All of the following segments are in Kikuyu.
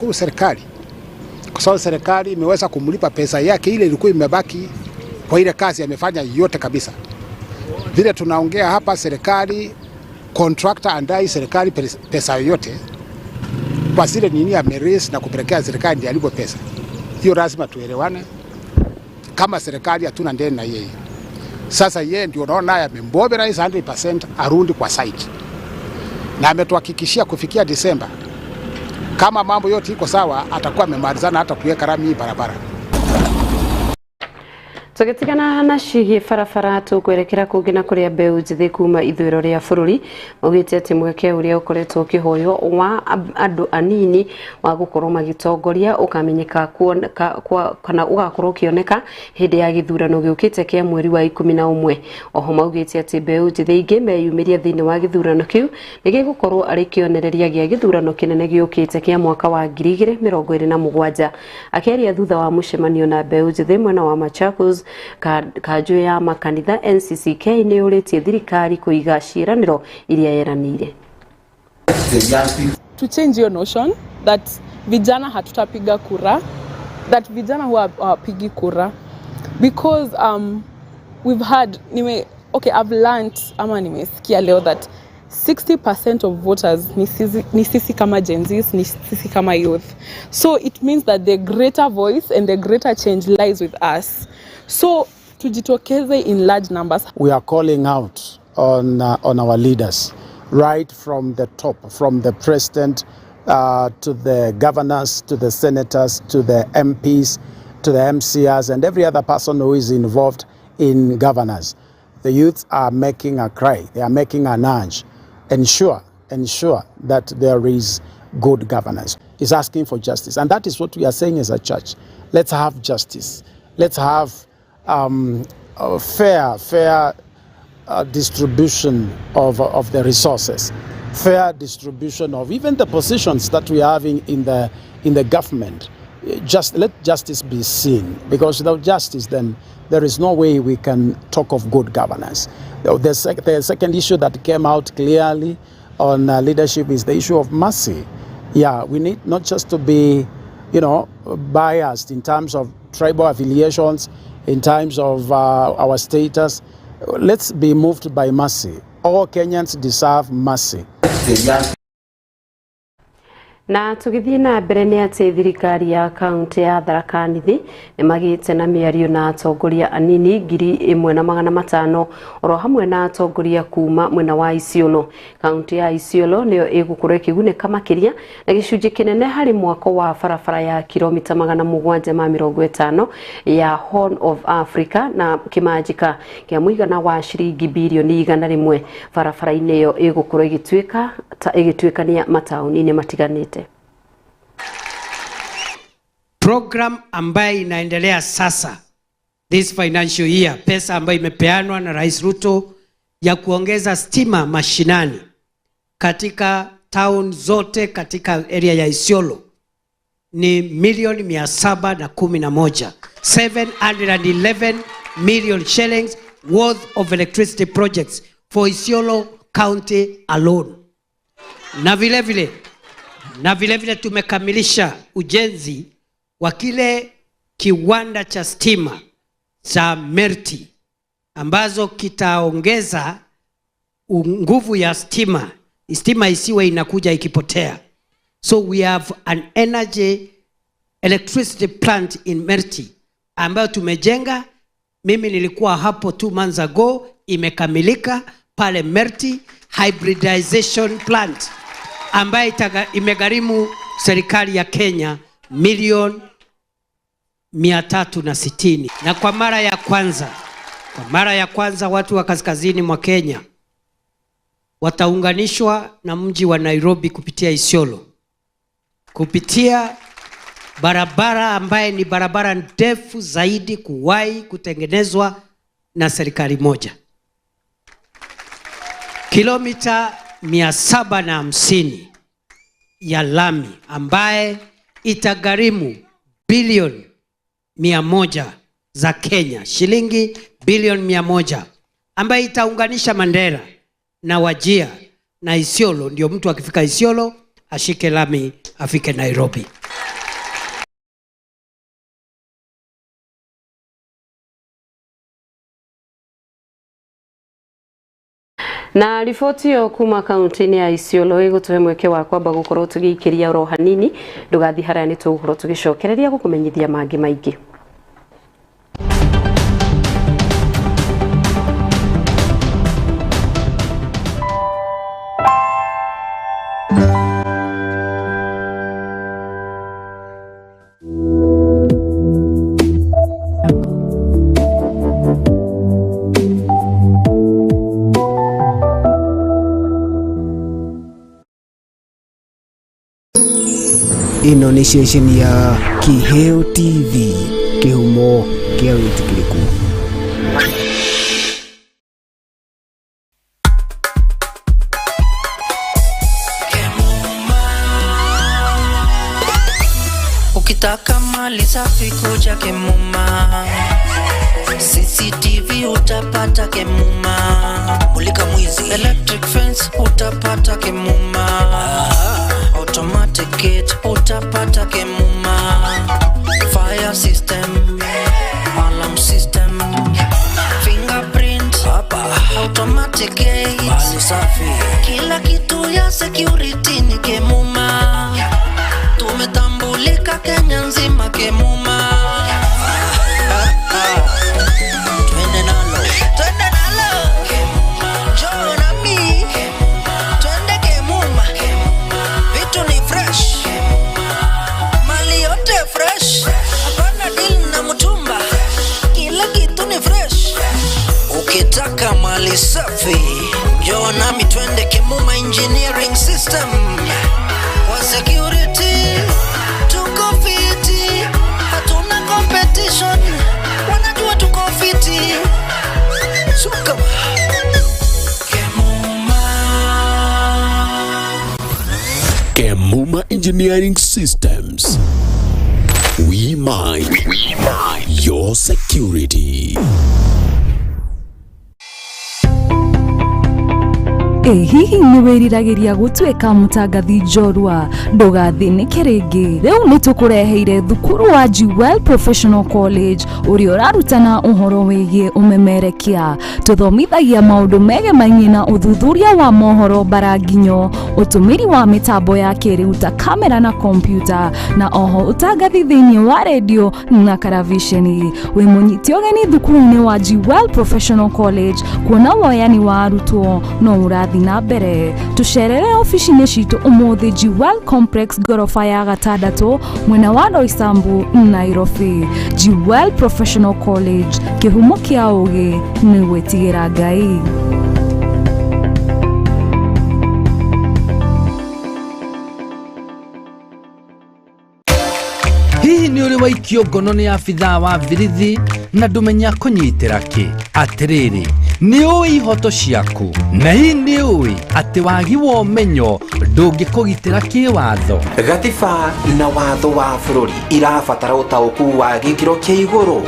Shukuru serikali kwa sababu serikali imeweza kumlipa pesa yake ile ilikuwa imebaki kwa ile kazi amefanya yote kabisa. Vile tunaongea hapa, serikali contractor hadai serikali pesa yoyote kwa zile nini ameraise na kupelekea serikali ndiyo alipwe pesa hiyo. Lazima tuelewane, kama serikali hatuna deni na yeye. Sasa yeye ndio unaona naye amemobilize 100% arudi kwa site, na ametuhakikishia kufikia Disemba kama mambo yote iko sawa, atakuwa amemalizana hata kuweka rami hii barabara. Tũgĩtigana na ciĩgiĩ barabara, tũkwerekera kũngĩ na kũrĩa mbeũ njĩthĩ kuma ithũĩro rĩa bũrũri maugĩte atĩ mweke ũrĩa ũkoretwo ũkĩhoywo wa andũ anini wa gũkorwo magĩtongoria ũkamenyeka kana ũgakorwo ũkĩoneka hĩndĩ ya gĩthurano gĩũkĩte kĩa mweri wa 11. Oho maugĩte atĩ mbeũ njĩthĩ ingĩ meyumĩria thĩinĩ wa gĩthurano kĩu nĩ gĩgũkorwo arĩ kĩonereria gĩa gĩthurano kĩnene gĩũkĩte kĩa mwaka wa 2027. Akĩaria thutha wa mũcemanio na mbeũ njĩthĩ mwena wa Machakos, kanjũ ya makanitha NCCK nĩ yũrĩtie thirikari kũiga ciĩranĩro iria yeranĩire. To change your notion that vijana hatutapiga kura, that vijana huwa hawapigi kura, because we've had nime okay, I've learnt ama nimesikia leo that 60% of voters ni sisi kama Gen Zs, ni sisi kama youth. So it means that the greater voice and the greater change lies with us, so tujitokeze in large numbers. We are calling out on our leaders, right from the top, from the president to the governors, to the senators, to the MPs, to the MCAs, and every other person who is involved in governance. The youth are making a cry, they are making an urge. Ensure that there is good governance. Is asking for justice. And that is what we are saying as a church. Let's have justice. Let's have a fair distribution of the resources, fair distribution of even the positions that we are having in the government. Just let justice be seen, because without justice, then there is no way we can talk of good governance. The second issue that came out clearly on leadership is the issue of mercy. Yeah, we need not just to be biased in terms of tribal affiliations, in terms of our status. Let's be moved by mercy. All Kenyans deserve mercy. Na tũgĩthiĩ na mbere nĩ atĩ thirikari ya kaunti ya Tharaka Nithi nĩ magĩte na mĩario na atongoria anini 1500 oro hamwe na atongoria kuma mwena wa Isiolo. Kaunti ya Isiolo nĩyo ĩgũkorwo ĩkĩgunĩka makĩria na gĩcunjĩ kĩnene harĩ mwako wa barabara ya kilomita 750 ya Horn of Africa na kĩmanjĩka kĩa mũigana wa ciringi birioni 100. Barabara-inĩ ĩyo ĩgũkorwo ĩgĩtuĩka ĩgĩtuĩkania mataũni-inĩ matiganĩte. Program ambayo inaendelea sasa this financial year, pesa ambayo imepeanwa na Rais Ruto ya kuongeza stima mashinani katika town zote katika area ya Isiolo ni milioni 711, 711 million shillings worth of electricity projects for Isiolo County alone. Na vile vile tumekamilisha ujenzi wa kile kiwanda cha stima cha Merti ambazo kitaongeza nguvu ya stima, stima isiwe inakuja ikipotea. So we have an energy electricity plant in Merti ambayo tumejenga. Mimi nilikuwa hapo 2 months ago, imekamilika pale Merti hybridization plant ambayo imegharimu serikali ya Kenya milioni 360. Na kwa mara ya kwanza watu wa kaskazini mwa Kenya wataunganishwa na mji wa Nairobi kupitia Isiolo, kupitia barabara ambaye ni barabara ndefu zaidi kuwahi kutengenezwa na serikali moja, kilomita 750 ya lami ambaye itagharimu bilioni 100 za Kenya, shilingi bilioni 100, ambaye itaunganisha Mandera na Wajir na Isiolo, ndio mtu akifika Isiolo ashike lami afike Nairobi. Na riboti ĩyo kuma kaunti-inĩ ya Isiolo ĩgũtũhe mweke wa kwamba gũkorwo tũgĩikĩria oro hanini. Ndũgathiĩ haraya, nĩ tũgũkorwo tũgĩcokereria gũkũmenyithia mangĩ maingĩ. Ĩno nĩ ceceni ya Kiheo TV, kĩhumo kĩa wĩtĩkĩrĩku. Ukitaka mali safi kuja Kemuma, CCTV utapata Kemuma, mulika mwizi, electric fence utapata Kemuma, automatic gate utapata Kemuma, fire system, alarm system, fingerprint, automatic gate, mali safi, kila kitu ya security ni Kemuma. Tumetambulika Kenya nzima, Kemuma. Twende nalo, twende nalo, njoo nami, twende Kemuma. Vitu ni fresh, mali yote fresh, hapana deal na mtumba, kila kitu ni fresh. Ukitaka mali safi, njoo nami twende Kemuma Engineering System. Kwa security tuko fiti, hatuna competition, wanajua tuko fiti. Sukama. Kemuma. Kemuma Engineering Systems. We mind your security. Ĩ hihi nĩ wĩriragĩria gũtuĩka mũtangathi njorua? Ndũgathĩnĩke rĩngĩ, rĩu nĩ tũkũreheire thukuru wa Jewel Professional College ũrĩa ũrarutana ũhoro wĩgiĩ ũmemerekia. Tũthomithagia maũndũ megemainie na ũthuthuria wa mohoro mbaranginyo, ũtũmĩri wa mĩtambo ya kĩrĩu ta kamera na kompiuta, na oho ũtangathi thĩinĩ wa redio na karaviceni. Wĩ mũnyite ũgeni thukuru-inĩ wa Jewel Professional College, kuona woyani wa arutwo no ũrathiĩ na mbere. Tũcerere obici-inĩ citũ ũmũthĩ, Jewel Complex, ngoroba ya gatandatũ, mwena wa Roysambu, Nairobi. Jewel Professional College, kĩhumo kĩa ũgĩ nĩ gwĩtigĩra Ngai. Hihi nĩ ũrĩ waikio ngono nĩ abithaa wa birithi na ndũmenya kũnyitĩra kĩ? Atĩrĩrĩ, nĩ ũĩ ihoto ciaku? Na hihi nĩ ũĩ atĩ wagi wa ũmenyo ndũngĩkũgitĩra kĩwatho? Gatiba na watho wa bũrũri irabatara ũtaũku wa gĩkĩro kĩa igũrũ.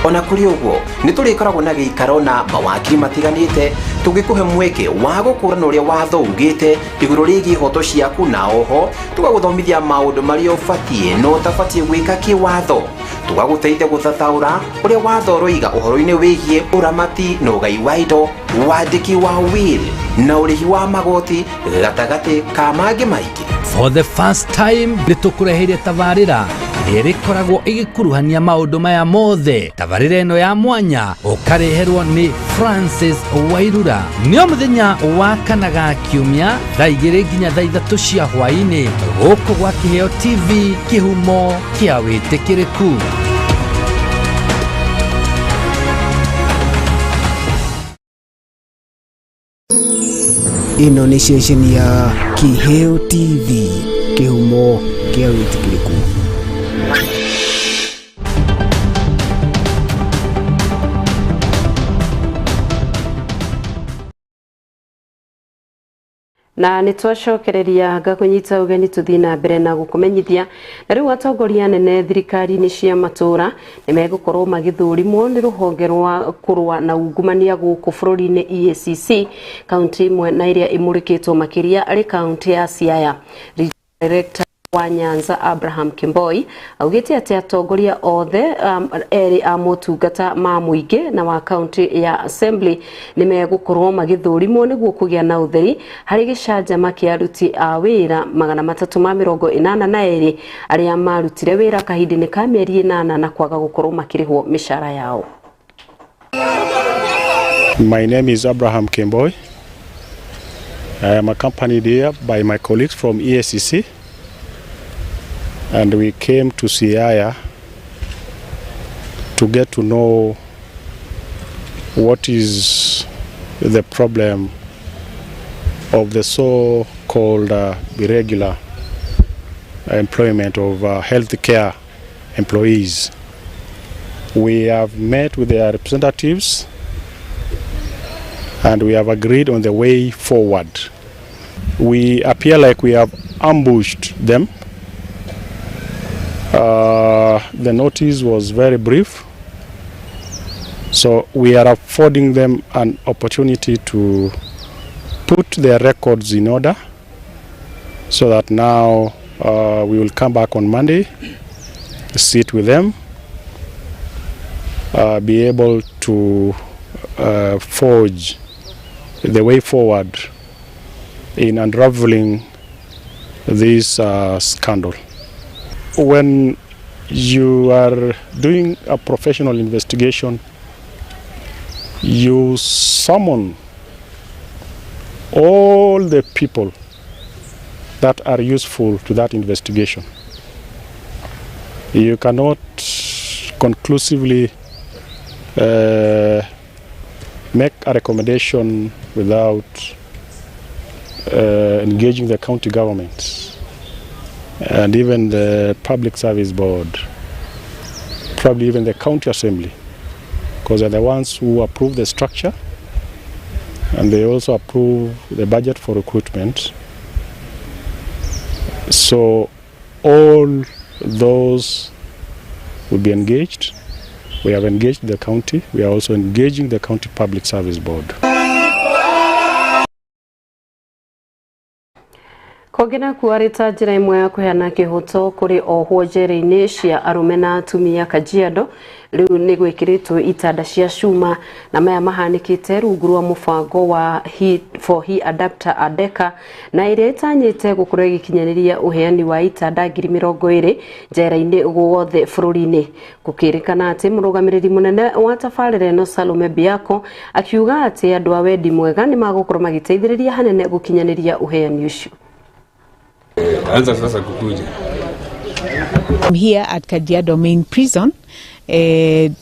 Ona kũrĩ ũguo, nĩ tũrĩkoragwo na gĩikaro na mawakiri matiganĩte, tũngĩkũhe mweke wa gũkũrana ũrĩa watho ugĩte igũrũ rĩgiĩ ihoto ciaku, na oho tũgagũthomithia maũndũ marĩa ũbatiĩ na ũtabatiĩ gwĩka kĩwatho, tũgagũteithia gũthathaũra ũrĩa watho ũroiga ũhoro-inĩ wĩgiĩ ũramati na ũgai wa indo, wandĩki wa will na ũrĩhi wa magoti, gatagatĩ ka mangĩ maingĩ. For the first time nĩ tũkũreheire tabarĩra ĩrĩa ĩrĩkoragwo ĩgĩkuruhania maũndũ maya mothe. Tabarĩra ĩno ya mwanya ũkareherwo nĩ Francis Wairura nĩo mũthenya wa kana ga kiumia, thaa 2 nginya thaa 3 cia hwaĩ-inĩ, gũkũ gwa Kĩheo TV, kĩhumo kĩa wĩtĩkĩrĩku. Ĩno nĩ ceceni ya Kiheo TV, kĩhumo kĩa wĩtĩkĩrĩku. Na nĩ twacokereria ngakũnyita ũgeni tũthiĩ na mbere na gũkũmenyithia. Na rĩu atongoria anene thirikari-inĩ cia matũra nĩ megũkorwo magĩthũrimwo nĩ rũhonge rwa kũrũa na ungumania gũkũ bũrũri-inĩ, EACC. Kaunti ĩmwe na ĩrĩa ĩmũrĩkĩtwo makĩria arĩ kaunti ya Siaya. Director Wa Nyanza Abraham Kemboi augĩte atĩ atongoria othe erĩ a motungata ma mũingĩ na wa kaunti ya Assembly nĩ megũkorwo magĩthũrimwo nĩguo kũgĩa na ũtheri harĩ gĩcanjama kĩa aruti a wĩra 382 arĩa marutire wĩra kahinda-inĩ ka mĩeri 8 na kwaga gũkorwo makĩrĩhwo mĩcara yao. My name is Abraham Kemboi. I am accompanied here by my colleagues from EACC, and we came to Siaya to get to know what is the problem of the so-called irregular employment of healthcare employees. We have met with their representatives and we have agreed on the way forward. We appear like we have ambushed them. The notice was very brief, so we are affording them an opportunity to put their records in order so that now we will come back on Monday, sit with them, be able to forge the way forward in unraveling this scandal. When you are doing a professional investigation, you summon all the people that are useful to that investigation. You cannot conclusively make a recommendation without engaging the county government and even the Public Service Board, probably even the county assembly, because they're the ones who approve the structure and they also approve the budget for recruitment. So all those will be engaged. We have engaged the county. We are also engaging the County Public Service Board. Kũngĩ nakuo arĩ ta njĩra ĩmwe ya kũheana kĩhoto kũrĩ ohwo njera-inĩ cia arũme na atumia Kajiado rĩu nĩ gwĩkĩrĩtwo itanda cia cuma na maya mahanĩkĩte rungu rwa mũbango wa He for He Adapter Adeka na ĩrĩa ĩtanyĩte gũkorwo ĩgĩkinyanĩria ũheani wa itanda 20,000 njera-inĩ guothe bũrũri-inĩ. Gũkĩrĩkana atĩ mũrũgamĩrĩri mũnene wa tabarĩra ĩno Salome Biako akiuga atĩ andũ a wendi mwega nĩ magũkorwo magĩteithĩrĩria hanene gũkinyanĩria ũheani ũcio. Anza sasa kukuja. I'm here at Kajiado Main Prison doing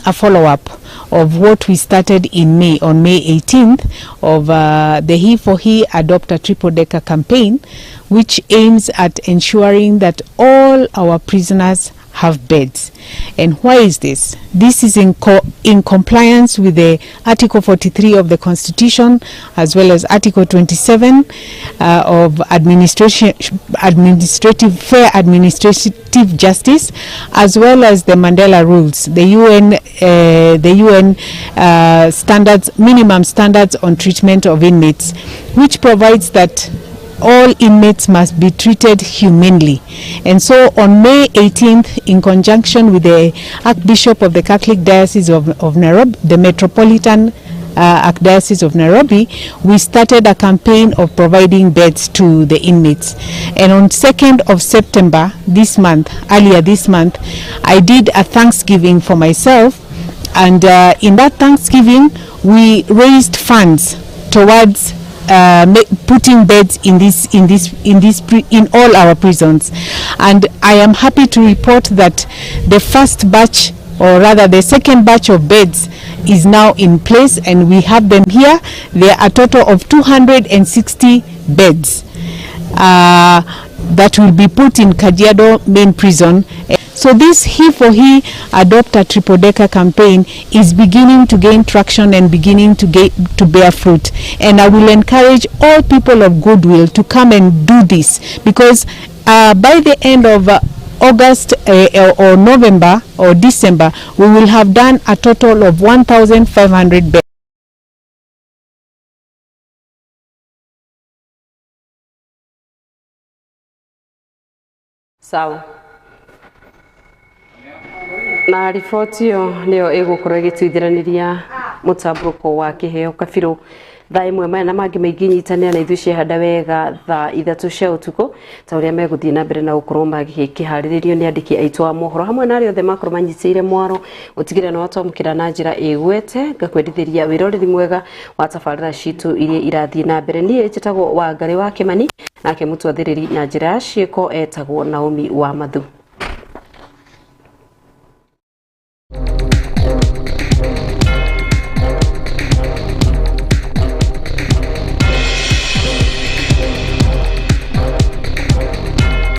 a follow-up of what we started in May, on May 18th, of the He for He Adopt a Triple Decker campaign, which aims at ensuring that all our prisoners have beds. And why is this? This is in compliance with the Article 43 of the Constitution, as well as Article 27 of administrative fair administrative justice, as well as the Mandela Rules, the UN standards, minimum standards on treatment of inmates, which provides that all inmates must be treated humanely. And so on May 18th, in conjunction with the Archbishop of the Catholic Diocese of Nairobi, the Metropolitan Archdiocese of Nairobi, we started a campaign of providing beds to the inmates. And on 2nd of September this month, earlier this month, I did a Thanksgiving for myself, and in that Thanksgiving, we raised funds towards putting beds in this in this in this pri- in all our prisons. And I am happy to report that the first batch, or rather the second batch of beds, is now in place, and we have them here. There are a total of 260 beds that will be put in Kajiado Main Prison. So this He for He Adopt a Triple Decker campaign is beginning to gain traction and beginning to bear fruit. And I will encourage all people of goodwill to come and do this, because by the end of August or November or December, we will have done a total of 1,500 beds. Sawa. Na riboti ĩyo nĩyo ĩgũkorwo ĩgĩtuithiranĩria mũtambũrũko wa kĩheo kabirũ thaa ĩmwe. Maya na mangĩ maingĩ nyitanĩra na ithuĩ ciehanda wega thaa 3 cia ũtukũ, ta ũrĩa megũthiĩ na mbere na gũkorwo magĩkĩharĩrĩrio nĩ andĩki aitũ a mohoro hamwe na arĩa othe makorwo manyitĩire mwaro gũtigĩrĩra nĩ watwamũkĩra na njĩra ĩgwete. Ngakwendithĩria wĩroreri mwega wa tabarĩra citũ iria irathiĩ na mbere. Niĩ njĩtagwo Wangarĩ wa Kĩmani, nake mũtwathĩrĩri na njĩra ya ciĩko etagwo Naomi wa Mathu.